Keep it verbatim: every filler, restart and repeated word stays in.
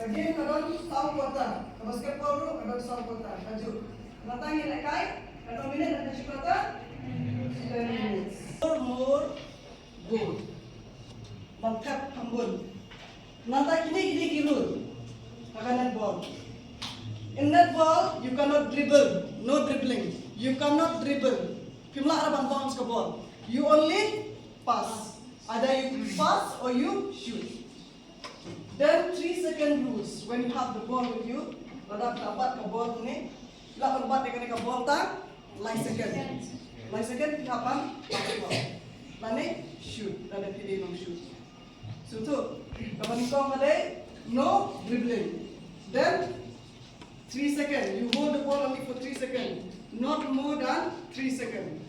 Game ka don saw quarter, ka basketball ruh ka don saw quarter. Ka ju. Nangta ngin lehkai, ka don minit, ka ju quarter. Ten minutes. Four more goal. Ban thep kham bun. Nangta kine kine ki rule ha ka netball. In netball, you cannot dribble. No dribbling. You cannot dribble. Phim lah ruh ban bounce ka ball. You only pass. Either you pass or you shoot. Then three second rules. When you have the ball with you, lada phi la bat ka ball hangne, phi lah ban bat ïa kane ka ball tang lai second. Lai second phi hap ban pass ball. Lane shoot, lada phi dei ban shoot. So to, kaba nyngkong ka dei no dribbling. Then three second, you hold the ball only for three second, not more than three second.